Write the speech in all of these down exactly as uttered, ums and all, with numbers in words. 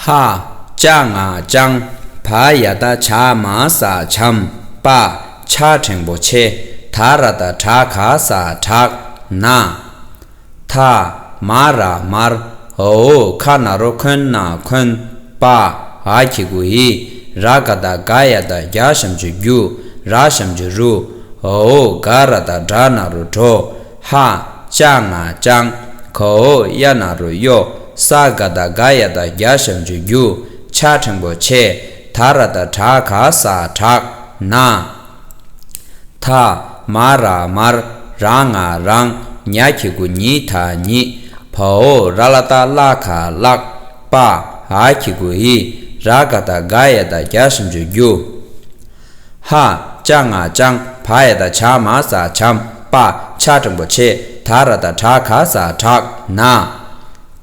ཧ། ཅ་ང་ལྕང་། བ་ཡ་བཏགས་བྱ་མ་ས་བྱམས། པ། ཆ་འགྲེང་བུ་ཆེ། ད་ར་བཏགས་དྲ་ག་ས་བྲག་ན། ཐ། མ་ར་མར། འོ་ཁ་ན་རོ་འཁོན་ན་འཁོན། པ། འ་གི་གུ་འི། ར་ག་བཏགས་རྒ་ཡ་བཏགས་རྒྱ་ཞབས་ཀྱུ་རྒྱུ། ར་ཞབས་ཀྱུ་རུ། འོ་ག་ར་བཏགས་གྲ་ན་རོ་གྲོ། ཧ། ཅ་ང་ལྕང་། ག་འོ་ཡ་ན་རོ་གཡོ། ས་ག་བཏགས་སྒ་ཡ་བཏགས་རྒྱ་ཞབས་ཀྱུ་རྒྱུ། ཆ་འགྲེང་བུ་ཆེ། ད་ར་བཏགས་དྲ་ག་ས་བྲག་ན། ཐ། མ་ར་མར། ར་ང་རང་། ཉ་གི་གུ་ཉི་ད་ཉིད། བ་འོ་ར་ལ་བཏགས་ལ་ག་ལགས། པ། འ་གི་གུ་འི། ར་ག་བཏགས་རྒ་ཡ་བཏགས་རྒྱ་ཞབས་ཀྱུ་རྒྱུ། ཧ། ཅ་ང་ལྕང་། བ་ཡ་བཏགས་བྱ་མ་ས་བྱམས། པ། ཆ་འགྲེང་བུ་ཆེ། ད་ར་བཏགས་དྲ་ག་ས་བྲག་ན།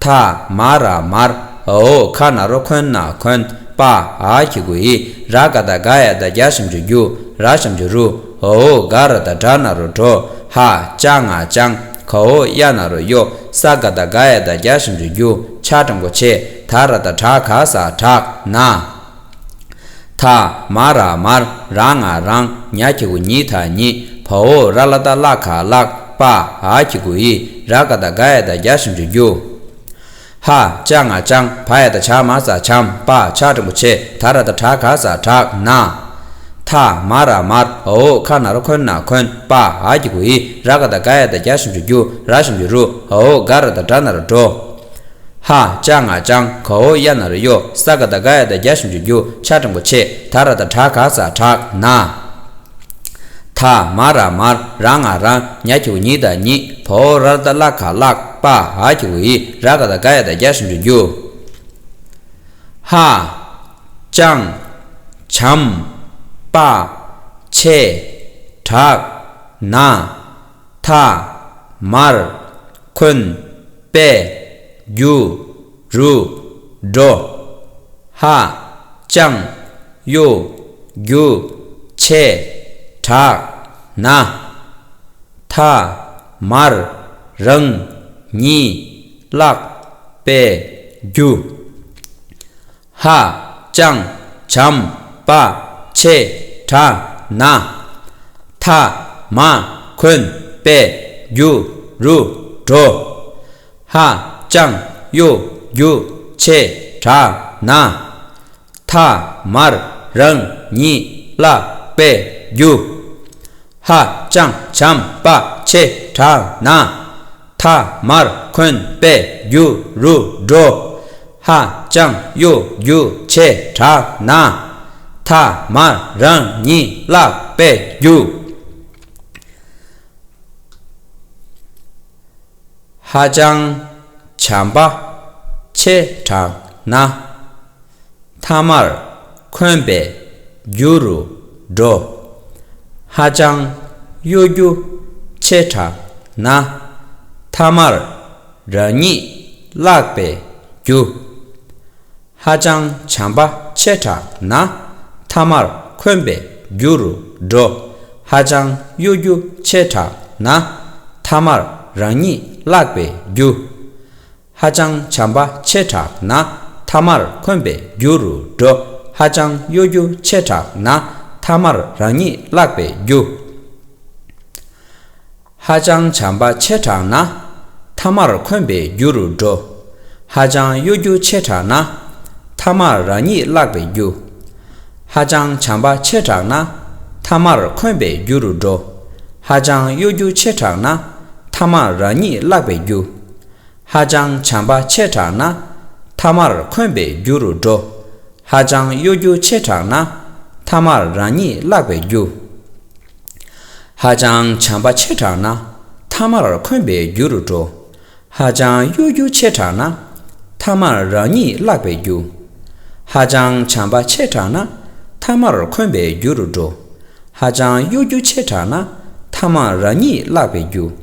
ཐ། མ་ར་མར། འོ་ཁ་ན་རོ་འཁོན་ན་འཁོན། པ། འ་གི་གུ་འི། ར་ག་བཏགས་རྒ་ཡ་བཏགས་རྒྱ་ཞབས་ཀྱུ་རྒྱུ། ར་ཞབས་ཀྱུ་རུ། འོ་ག་ར་བཏགས་གྲ་ན་རོ་གྲོ། ཧ། ཅ་ང་ལྕང་། ག་འོ་ཡ་ན་རོ་གཡོ། ས་ག་བཏགས་སྒ་ཡ་བཏགས་རྒྱ་ཞབས་ཀྱུ་རྒྱུ། ཆ་འགྲེང་བུ་ཆེ། ད་ར་བཏགས་དྲ་ག་ས་བྲག་ན། ཐ། མ་ར་མར། ར་ང་རང་། ཉ་གི་གུ་ཉི་ད་ཉིད། བ་འོ་ར་ལ་བཏགས་ལ་ག་ལགས། པ། འ་གི་གུ་འི། ར་ག་བཏགས་རྒ་ཡ་བཏགས་རྒྱ་ཞབས་ཀྱུ་རྒྱུ། ཧ། ཅ་ང་ལྕང་། བ་ཡ་བཏགས་བྱ་མ་ས་བྱམས། པ། ཆ་འགྲེང་བུ་ཆེ། ད་ར་བཏགས་དྲ་ག་ས་བྲག་ན། ཐ། མ་ར་མར། འོ་ཁ་ན་རོ་འཁོན་ན་འཁོན། པ། འ་གི་གུ་འི། ར་ག་བཏགས་རྒ་ཡ་བཏགས་རྒྱ་ཞབས་ཀྱུ་རྒྱུ། ར་ཞབས་ཀྱུ་རུ། འོ་ག་ར་བཏགས་གྲ་ན་རོ་གྲོ། ཧ། ཅ་ང་ལྕང་། ག་འོ་ཡ་ན་རོ་གཡོ། ས་ག་བཏགས་སྒ་ཡ་བཏགས་རྒྱ་ཞབས་ཀྱུ་རྒྱུ། ཆ་འགྲེང་བུ་ཆེ། ད་ར་བཏགས་དྲ་ག་ས་བྲག་ན། ཐ། མ་ར་མར། ར་ང་རང་། ཉ་གི་གུ་ཉི་ད་ཉིད། བ་འོ་ར་ལ་བཏགས་ལ་ག་ལགས། པ། འ་གི་གུ་འི། ར་ག་བཏགས་རྒ་ཡ་བཏགས་རྒྱ་ཞབས་ཀྱུ་རྒྱུ། ཧ། ལྕང་། བྱམས། པ། ཆེ། བྲག་ན། ཐ། མར། འཁོན། པས། རྒྱུ། རུ། འགྲོ། ཧ། ལྕང་། གཡོ། རྒྱུ། ཆེ། བྲག་ན། ཐ། མར། རང་། ཉིད། ལགས། པས། རྒྱུ། ཧ། ལྕང་། བྱམས། པ། ཆེ། བྲག་ན། ཐ། མ། འཁོན། པས། རྒྱུ། རུ། འགྲོ། ཧ། ལྕང་། གཡོ། རྒྱུ། ཆེ། བྲག་ན། ཐ། མར། རང་། ཉིད། ལགས། པས། རྒྱུ། ཧ། ལྕང་། བྱམས། པ། ཆེ། བྲག་ན། ཐ། མར། འཁོན། པས། རྒྱུ། རུ། འགྲོ། ཧ། ལྕང་། གཡོ། རྒྱུ། ཆེ། བྲག་ན། ཐ། མར། རང་། ཉིད། ལགས། པས། རྒྱུ། ཧ་ཅང་བྱམས་པ་ཆེ་དྲགས་ན། ཐ་མར་འཁོན་པས་རྒྱུ་རུ་འགྲོ། ཧ་ཅང་གཡོ་སྒྱུ་ཆེ་དྲགས་ན། ཐ་མར་རང་ཉིད་བརླག་པའི་རྒྱུ། ཧ་ཅང་བྱམས་པ་ཆེ་དྲགས་ན། ཐ་མར་འཁོན་པའི་རྒྱུ་རུ་འགྲོ། ཧ་ཅང་གཡོ་སྒྱུ་ཆེ་དྲགས་ན། ཐ་མར་རང་ཉིད་བརླག་པའི་རྒྱུ། ཧ་ཅང་བྱམས་པ་ཆེ་དྲགས་ན། ཐ་མར་འཁོན་པའི་རྒྱུ་རུ་འགྲོ། ཧ་ཅང་གཡོ་སྒྱུ་ཆེ་དྲགས་ན། ཐ་མར་རང་ཉིད་བརླག་པའི་རྒྱུ། ཧ་ཅང་བྱམས་པ་ཆེ་དྲགས་ན། ཐ་མར་འཁོན་པའི་རྒྱུ་རུ་འགྲོ། ཧ་ཅང་གཡོ་སྒྱུ་ཆེ་དྲགས་ན། ཐ་མར་རང་ཉིད་བརླག་པའི་རྒྱུ། ཧ་ཅང་བྱམས་པ་ཆེ་དྲགས་ན། ཐ་མར་འཁོན་པའི་རྒྱུ་རུ་འགྲོ། ཧ་ཅང་གཡོ་སྒྱུ་ཆེ་དྲགས་ན། ཐ་མར་རང་ཉིད་བརླག་པའི་རྒྱུ། ཧ་ཅང་བྱམས་པ་ཆེ་དྲགས་ན། ཐ་མར་འཁོན་པའི་རྒྱུ་རུ་འགྲོ། ཧ་ཅང་གཡོ་སྒྱུ་ཆེ་དྲགས་ན། ཐ་མར་རང་ཉིད་བརླག་པའི་རྒྱུ། ཧ་ཅང་བྱམས་པ་ཆེ་དྲགས་ན། ཐ་མར་འཁོན་པའི་རྒྱུ་རུ་འགྲོ། ཧ་ཅང་གཡོ་སྒྱུ་ཆེ་དྲགས་ན། ཐ་མར་རང་ཉིད་བརླག་པའི་རྒྱུ། ཧ་ཅང་བྱམས་པ་ཆེ་དྲགས་ན། ཐ་མར་འཁོན་པའི་རྒྱུ་རུ་འགྲོ། ཧ་ཅང་གཡོ་སྒྱུ་ཆེ་དྲགས་ན། ཐ་མར་རང་ཉིད་བརླག་པའི་རྒྱུ།